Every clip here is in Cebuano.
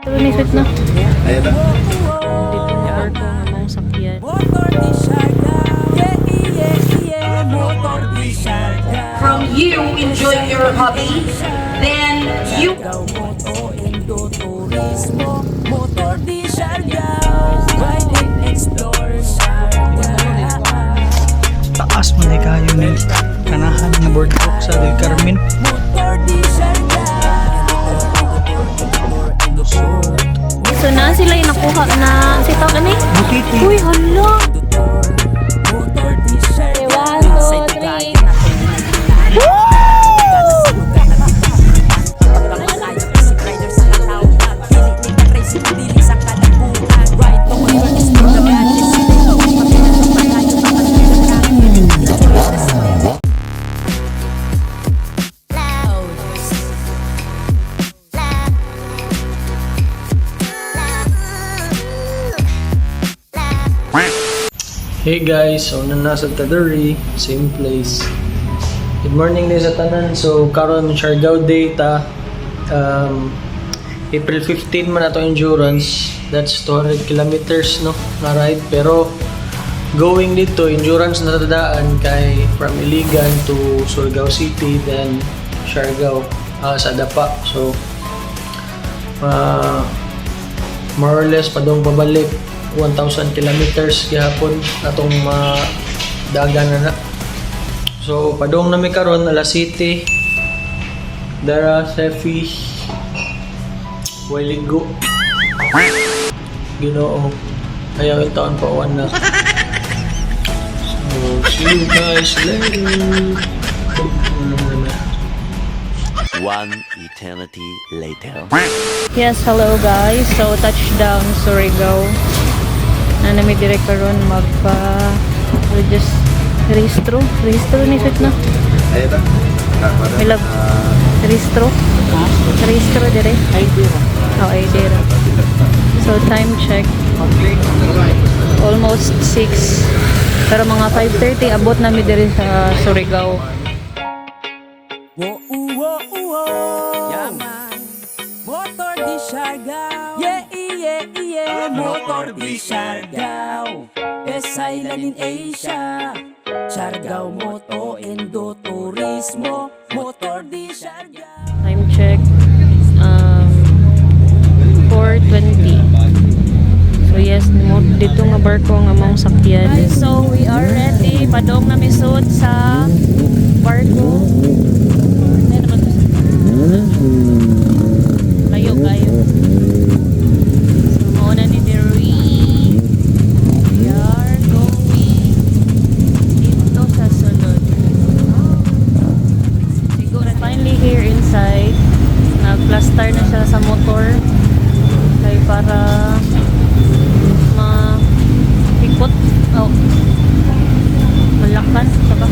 Ito ni sweet na. Ayan na. Dito nga barko nga mong sakyan. Motor di Siargao. Yeah. Motor di Siargao. From you enjoying your hobby, then you Siargao Moto Indo Turismo. Motor di Siargao. Ride and explore Siargao. Taas man ay kayo ni kanahan nga boardwalk sa Del Carmen. Motor di Siargao. So na sila yung nakuha na si tawag ani? Butiti. Uy, hala. Motor di Siargao. One, two, three. Rider sa katawhan. Dili ni ka racing, dili sa kalabuhan. Ride to motor, explore the magic. Pagkayo, pagkayo. Hey guys, so na nasa Taduri, same place. Good morning din sa tanan. So karon Siargao Day ta. April 15 man ato endurance. That's 200 kilometers, no, na ride, pero going dito endurance na tadaan kay from Iligan to Surigao City, then Siargao, sa Dapa. So more or less padong pabalik 1,000 kilometers gihapon atong madagan na na. So padong nami karon alas City. Dara Sefi Waligo. Ginoo. Ayaw yung taon pa uwan na. So see you guys later. Ano naman na? One eternity later. Yes, hello guys. So touchdown Surigao. Na nami dire karon magpa just rehistro, rehistro ni sweet na. Ayan na. May love. Rehistro. Rehistro dire. ID ra. Oh, ID ra. So time check. Almost 6. Pero mga 5:30 abot nami dire sa Surigao. Wo wo wo. Yaman. Motor di Siargao. Yeah. Motor di Siargao. Best island in Asia. Siargao Moto Indo Turismo. Motor di Siargao. Time check. 4:20. So yes, mo dito nga barko nga mong sakyan. So we are ready. Padong na misud sa barko. Ay, naman to. Layo kayo. So mao na ni diri. We are going dito sa sulod. Siguro finally here inside. Nag-plaster na siya sa motor. Kay para ma-ikot. Oh. Malakan. Saka.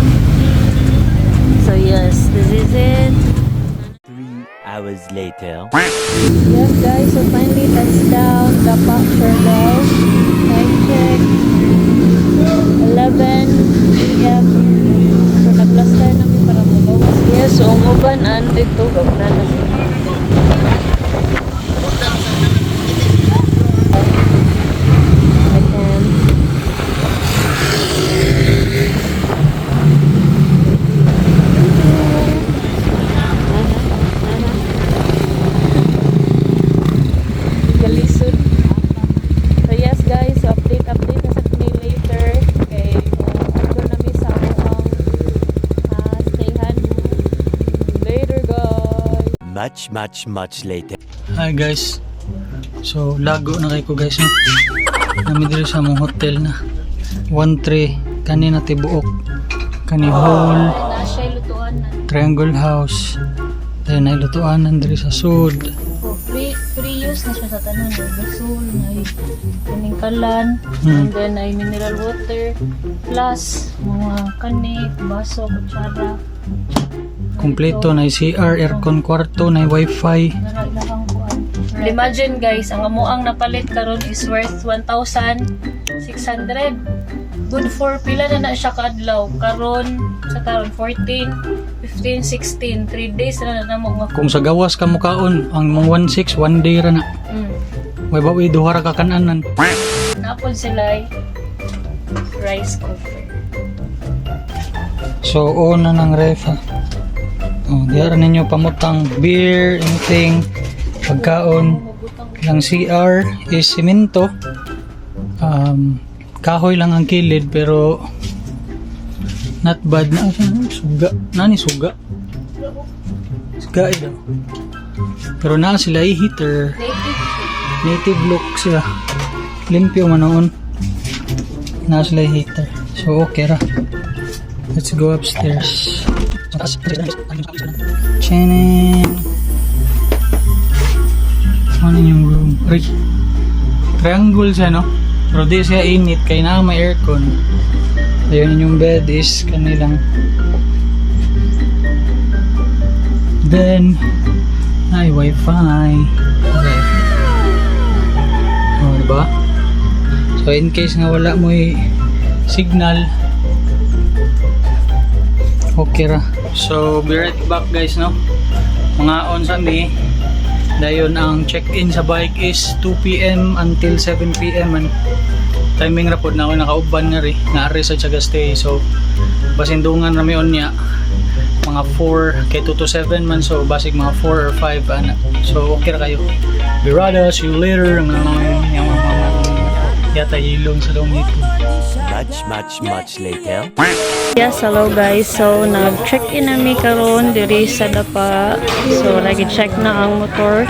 So yes, this is it. 3 hours later. Yes guys, so finally touchdown Dapa, Siargao. Time check 11 a.m. So nag-plaster namin para magawas. Yes, so ang uban andito na na siya. I can. Galisod. So yes guys, so update update na sa mi later kay ando na mi sa among stayhan. Later guys. Much, much, much later. Hi guys. So lago na kay ko guys, no. Nami diri sa among hotel na. 1-3 kani na tibuok. Kani hall, Na siya lutuan na. Triangle House. Dayon na lutuan diri sa sud. Oh, free free use na siya sa tanan. Gasol, ay kaning kalan, and then ay mineral water, plus mga kani, baso, kutsara. Kompleto na CR, aircon kwarto, na wifi. Nara ilahang kuan. Imagine guys, ang amuang napalit karon is worth 1,600. Good for pila na na siya kaadlaw. Karon sa karon 14, 15, 16, 3 days na na mo nga. Kung sa gawas ka mukaon, ang mong 1.6, one day ra na. May bawi duha ra ka kananan. Napon sila ay rice cooker. So on na ng ref ha. Oh, diara ninyo pamutang beer, anything, pagkaon. Lang CR is simento. Kahoy lang ang kilid pero not bad na suga. Nani suga? Suga eh daw. Pero naa sila ay heater. Native. Native look siya. Limpyo man noon. Naa sila ay heater. So okay ra. Let's go upstairs. Chenin. Ano yung room? Aray. Triangle siya, no? Pero di siya init kay naa may aircon. Ayun yung bed is kanilang. Then, ay, wifi. Okay. Oh, diba? So, in case nga wala mo'y signal, okay ra. So, be right back guys, no? Mga on sa mi. Dayon ang check-in sa bike is 2 p.m. until 7 p.m. And timing ra pod na ako nakauban nga ri. Naari sa Tiaga stay. So, basindungan ra mi unya mga 4 kay 2 to 7 man, so basig mga 4 or 5 ana. So okay ra kayo. Birada, see you later. Yata ilong sa dong ito. Much, much, much later. Yes, hello guys. So, nag-check-in na mi karon diri sa Dapa. So, lagi check na ang motor.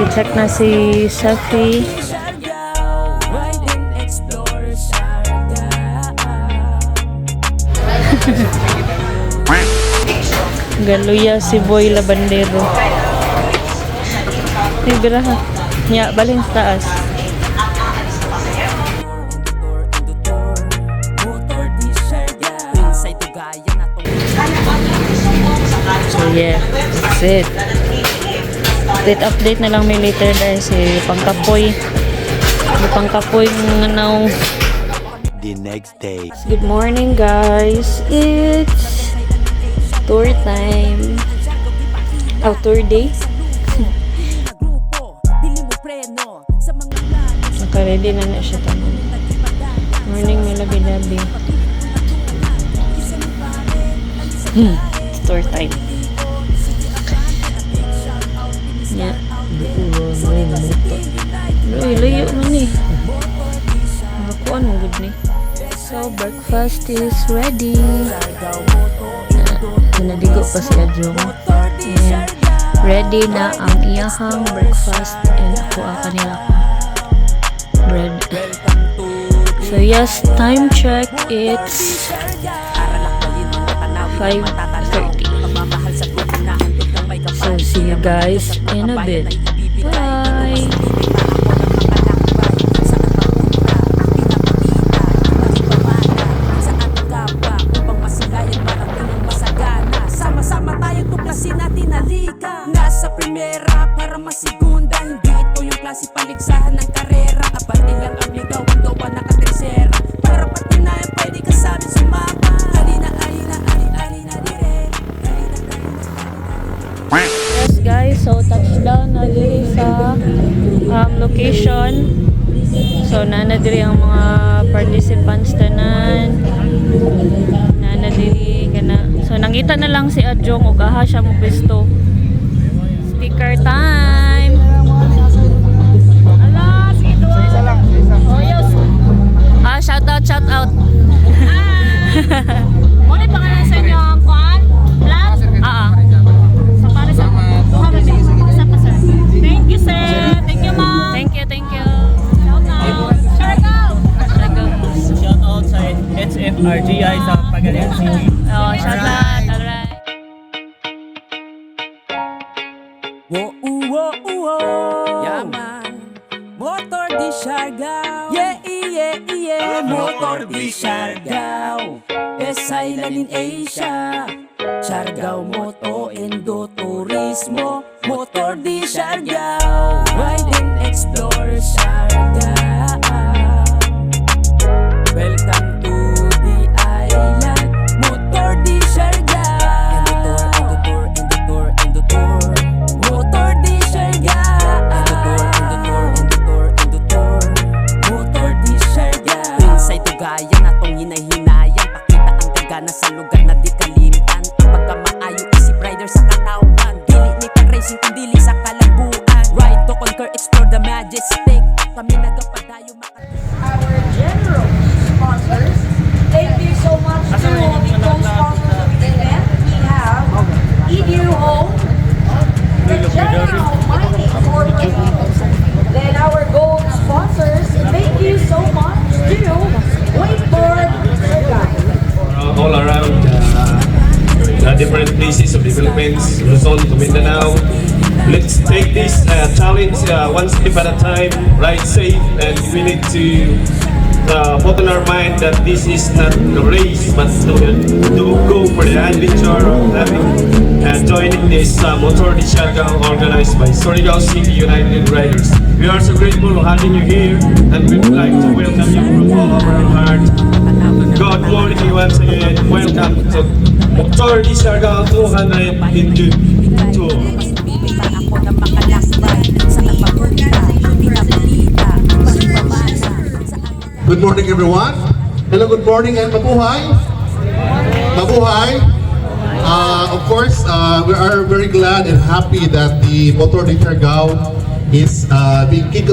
I-check na si Safi. Siargao, ride and explore Siargao. Galuya si Boy Labandero. Ay, biraha. Nya, balhin sa taas. Tour, and the tour, motor di Siargao. Inside Tugaya na to. So, yeah. That's it. Update, update na lang may later dahil si Pangkapoy. Yung Pangkapoy nga naong. The next day. Good morning, guys. It's tour time. Oh, tour day. Grupo, dili mo preno sa mga plano. Naka-ready na na siya tanan. Morning, may labi-labi. It's tour time. Yeah. Uy, layo man eh. Nakakuan mo good ni. So, breakfast is ready. Nadigo pa si Adjong. And ready na ang iyahang breakfast and ako ang kanila bread. So yes, time check, it's 5:30. So see you guys in a bit. Bye! Saan ka ba upang masilayan parating ang masagana? Sama-sama tayo tuklasin natin, halika. Nasa primera para masigunda. Hindi ito yung klase paligsahan ng karera. Abante lang ang ligaw ang gawa nakatersera. Para patunayan pwede ka sa amin sumama. Halina, halina, halina, halina dire. Halina, halina. Yes guys, so touchdown na diri sa location. So nana diri ang mga participants tanan. Nana diri kana. So nangita na lang si Adjong og aha siya mo pwesto. Sticker time. Ala, sige duwa. Oh, yes. Ah, shout out, shout out. Mo ni pangalan sa inyo ang kuan? Vlog? Ah, ah. Sa para sa Sa pa, sir. Thank you, sir. Thank you, ma'am. Thank you, thank you. Shout out. Siargao. Shout out sa HFRGI sa Pagadian City. Oh, shout out. Alright. Wo wo wo. Yaman. Motor di Siargao. Yeah. Motor di Siargao. Best island in Asia. Siargao Moto Endo Turismo. Motor di Siargao. Ride and explore Siargao. Welcome to the island. Motor di Siargao. Janao Mining Corporation. Then our gold sponsors, thank you so much to Wakeboard Siargao. All around the different places of the Philippines, Luzon to Mindanao. Let's take this challenge one step at a time, ride safe, and we need to put in our mind that this is not the race, but to go for the adventure of having joining this Motor de Siargao organized by Surigao City United Riders. We are so grateful for having you here, and we would like to welcome you from all over our heart. Good morning once again. Welcome to Motor de Siargao 202. Bibita ako na makalakbay. Saan papunta? Pinabalita. Pagpabasa. Saan Good morning, everyone. Hello, good morning and mabuhay. Mabuhay. Of course, we are very glad and happy that the Motor de Siargao is being kick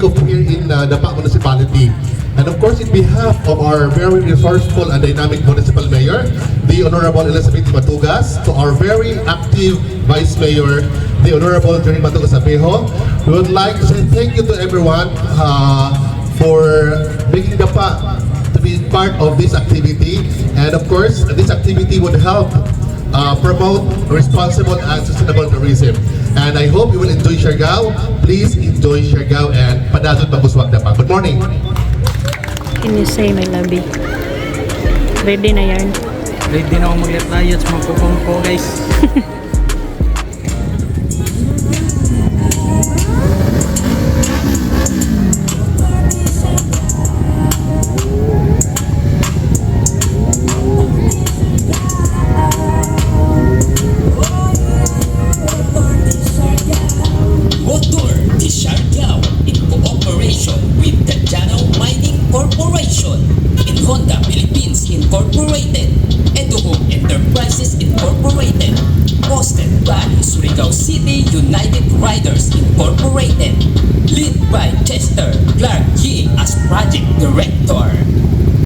off here in Dapa Municipality. And of course, in behalf of our very resourceful and dynamic municipal mayor, the Honorable Elizabeth Matugas, to our very active Vice Mayor, the Honorable Jerry Matugas Abejo, we would like to say thank you to everyone for making Dapa to be part of this activity. And of course, this activity would help promote responsible and sustainable tourism. And I hope you will enjoy Siargao. Please enjoy Siargao and padayon paguswag Dapa. Good morning. Can you say, my lovey? Ready na yarn. Ready na ako mag-rayot sa mga pupong ko, guys. Motor de Siargao in cooperation with the Janao Mining Corporation and Honda Philippines Incorporated, Eduhome Enterprises Incorporated, hosted by Surigao City United Riders Incorporated, led by Chester Clark Yee as project director.